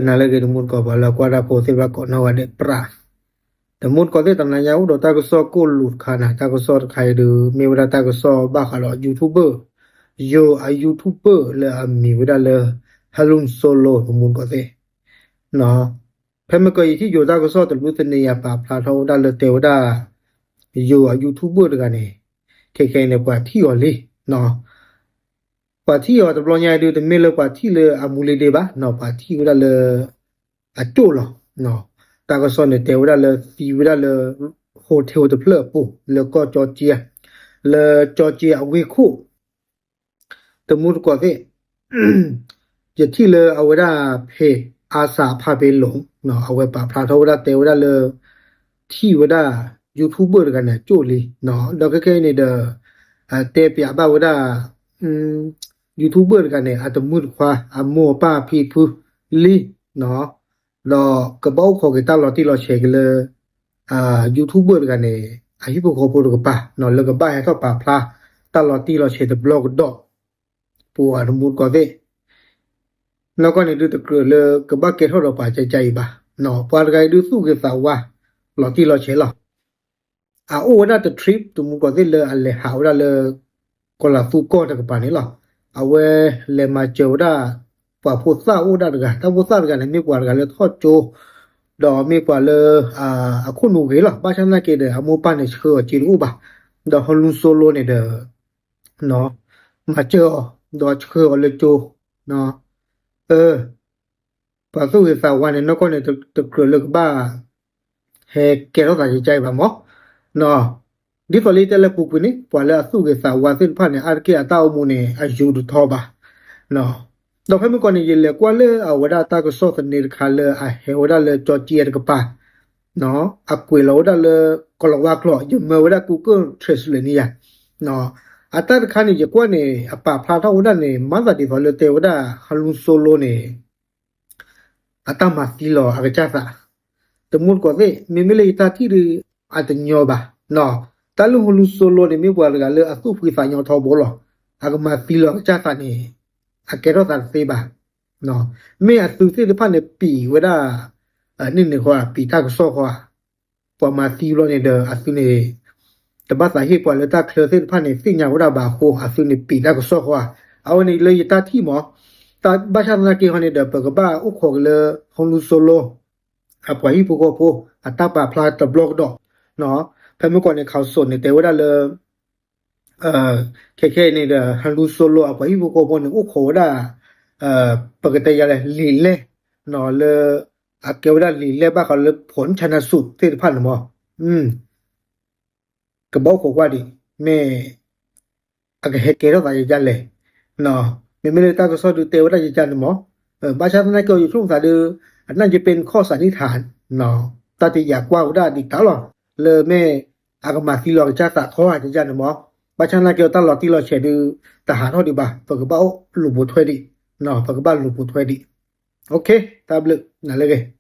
နၤလၢအဂ့ၤ တမူတကိး ပှၤလၢအကွၢ်တၢ်ဖိသ့ၣ်တဖၣ်ကိးနီၢ်ဂၤဒဲး ပြး တမူတကိးသ့ၣ် တနၤညါအိၣ်ဒီးတၢ်ကစီၣ်ကိၢ်လူၤတခါန့ၣ် တၢ်ကစီၣ်တခါအံၤဒုး မ့ၢ်ဝဲဒၣ်တၢ်ကစီၣ်ဘၣ်ဃးဒီး YouTuber, ယိၤအ YouTuber လၢအမံၤဝဲဒၣ်လၢ ဟဲလူၣ်စိလိ တမူတကိးသ့ၣ် ဖဲမ့ၢ်ကီး ယထံၣ်ယိၤတၢ်ကစီၣ်တဘျုးသန့ၤ ယပာ်ဖျါထီၣ်ဝဲဒၣ်လၢတဲဝဲဒၣ် ယိၤအ YouTuber တဂၤန့ၣ် ခဲခဲအံၤန့ၣ် ပှၤထံၣ်အီၤလံ ပှၤထံၣ်အီၤတဘျီညါအံၤဒုး တမ့ၢ်လၢပှၤထံၣ်လၢအမူလံဒ့ဘၣ်နီၤ ပှၤထံၣ်ဝဲဒၣ်လၢ အကၠိၣ်လီၤ. တၢ်ကစီၣ်န့ၣ်တဲဝဲဒၣ်လၢသံဝဲဒၣ်လၢ hotel တဖျၢၣ်အပူၤ လၢကီၢ်ကၠီကၠံ, လၢကၠီကၠံအဝ့ၢ်ခိၣ် တမူတကိးသ့ၣ် ယထံၣ်လၢအဝဲဒၣ်ဖဲ အါစးဖးပ့ၤလိာ် အဝဲပာ်ဖျါထီၣ်ဝဲဒၣ်တဲဝဲဒၣ်လၢ ထံၣ်ဝဲဒၣ် YouTuber တဂၤန့ၣ် အကၠိၣ်လံ, ဒီးခဲခဲအံၤန့ၣ်ဒီး တဲပၠးဘၣ်ဝဲဒၣ် YouTuber တဂၤန့ၣ် အတမုၢ်တခွါ အမိၢ်အပၢ်အဖံအဖုလံ, ဒီးကဘၣ်အိၣ်ခိးက့ၤတၢ်လီၤတံၢ်လီၤဆဲးက့ၤလၢ YouTuber တဂၤန့ၣ် အဟံၣ်ဖိဃီဖိတကပၤ လၢကဘၣ်ဟဲထီၣ်ပာ်ဖျါ တၢ်လီၤတံၢ်လီၤဆဲးတဘျီကဒီး ပူၤအတမူတကိးသ့ၣ် နီၢ်ကီၢ်န့ၣ်ဒုးတကြၢးလၢကဘၣ်ကဲထီၣ်ဒီးပှၤကကါအံၤဘၣ်. ပှၤတဂၤအံၤဒုးသူၣ်ဂ့ၤသးဝါ လီၤတံၢ်လီၤဆဲးလီၤ. အအိၣ်ဝဲဒၣ်တ trip တမူတကိးသ့ၣ်လၢအလဲၤဟးဝဲဒၣ်လၢ ကီၤလၤသူကီၢ်တကပၤန့ၣ်လီၤ. အဝဲလဲၤမၤစၢၤဝဲဒၣ် ပှၤဖိသၣ်အိၣ်ဒၣ်တဂၤ တၢ်ဖိသၣ်တဂၤန့ၣ် မ့ၢ်ပှၤတဂၤလၢထီၣ်ကၠိ ဒီးမ့ၢ်ပှၤလၢ အခိၣ်နူာ်ဂ့ၤလီၤ. ဘၣ်ဆၣ်သနာ်က့ဒီး အမိၢ်ပၢ်န့ၣ်ဆှၢအီၤစ့တအိၣ်ဘၣ်. ဒီးဟလူစိလိန့ၣ်ဒီး မၤစၢၤအီၤ ဒီးဆှၢအီၤလၢကၠိ ပှၤသူၣ်ဂ့ၤသးဝါန့ၣ် နီၢ်ကီၢ်န့ၣ် တကြၢးလၢကဘၣ် ဟဲကဲထီၣ်သးကကါအံၤဘၣ်မး. ဒ်သိးလၢတဲလၢပူၤကွံာ်န့ၣ် ပှၤလၢအသူၣ်ဂ့ၤသးဝါသ့ၣ်တဖၣ်န့ၣ် အါတက့ၢ်အတၢ်အိၣ်မူန့ၣ် အယူၤတထီဘၣ်. ဒီးဖဲမ့ၢ်ကီးန့ၣ် ယလဲၤကွၢ်လၢအဝဲဒၣ်တၢ်ကစီၣ်သန့တခါလၢအဟဲဝဲဒၣ်လၢကၠီကၠံတကပၤ အကွဲးလီၤဝဲဒၣ်လၢ ကီၤလၤဝါကျိာ် ယမၢဝဲဒၣ် Google Translate န့ၣ်ယါ. အတၢ်တခါန့ၣ် ယကွၢ်န့ၣ် အပာ်ဖျါထီၣ်ဝဲဒၣ်န့ၣ် မၤသးဒ်သိးလၢတဲဝဲဒၣ် ဟလူစိလိန့ၣ် အတၢ်မၤသံလီၤအကစၢ်သး တမူတကိးသ့ၣ် မ့မ့ၢ်လၢယတၢ်ထံၣ်ဒီး အတညီဘၣ်. တၢ်လၢဟလူစိလိန့ၣ် မ့ၢ်ပှၤတဂၤလၢအသူၣ်ဖှံသးညီထီဘိလီၤ. အကမၤသံလီၤအကစၢ်သးန့ၣ် အကဲထီၣ်သးတသ့ဘၣ်. မ့ၢ်အသုးသ့ၣ်တဖၣ်န့ၣ် ပံာ်ဝဲဒၣ် န့ၣ်န့ၣ်ဃီ ပံာ်တၢ်ကစီၣ်ဃီ ပှၤမၤသံဘျီန့ၣ်ဒီး အသုးန့ၣ် တဘၣ်သးဟ့ၣ်ပှၤလၢတၢ်ချၢသ့ၣ်တဖၣ်န့ၣ် သ့ၣ်ညါဝဲဒၣ်ဘၣ်အဃိ အသုးန့ၣ် ပံာ်တၢ်ကစီၣ်ဃီဧါ. အဝဲန့ၣ်လၢယတၢ်ထံၣ်မး. ဘၣ်ဆၣ်သနာ်က့ဟီန့ၣ်ဒီး ပကဘၣ်အိၣ်ခိးက့ၤလၢ ဟလူစိလိ အပှၤဟံၣ်ဖိဃီဖိ အတၢ်ပာ်ဖျါတဘျီကဒီး ဖဲမ့ၢ်ကီးန့ၣ် ခးစိးန့ၣ် တဲဝဲဒၣ်လၢ ခဲခဲအံၤန့ၣ်ဒီး ဟလူစိလိ အပှၤဟံၣ်ဖိဃီဖိန့ၣ် အိၣ်ခိးဝဲဒၣ် ပကတဲယၤလဲၣ် လံာ်လဲၢ် လၢ အကဲဝဲဒၣ်လံာ်လဲၢ်ဘၣ်ဃးလၢ ဖိၣ်ဆၣ်နၢ်စူး သ့ၣ်တဖၣ်န့ၣ်မး ကဘၣ်အိၣ်ခိးကွၢ်ဒံး မ့ၢ် အကဟဲကဲထီၣ်သးယကလဲၣ်. မ့မ့ၢ်လၢတၢ်ကစီၣ်ဒုးတဲဝဲဒၣ်ယကန့ၣ်မး ဘၣ်ဆၣ်သနာ်က့ ယဆိကမိၣ်သးဒီး အနၢ်ယပ့နခီၣ်စးနံၣ်ထၣ် တၢ်တယာ်ကွၢ်ဝဲဒၣ်ဒံးတၢ်လီၤ လၢမ့ၢ် အကမၤသံလီၤကစၢ်သးထီၣ်ယကန့ၣ်မး ဘၣ်ဆၣ်သနာ်က့ တၢ်လီၤတံၢ်လီၤဆဲးဒုး တဟးထီၣ်ဒံးဘၣ် ပကဘၣ်အိၣ်လူၤပိာ်ထွဲဒံး ပကဘၣ်လူၤပိာ်ထွဲဒံး တၢ်ဘျုး နၤလၢအဂ့ၤ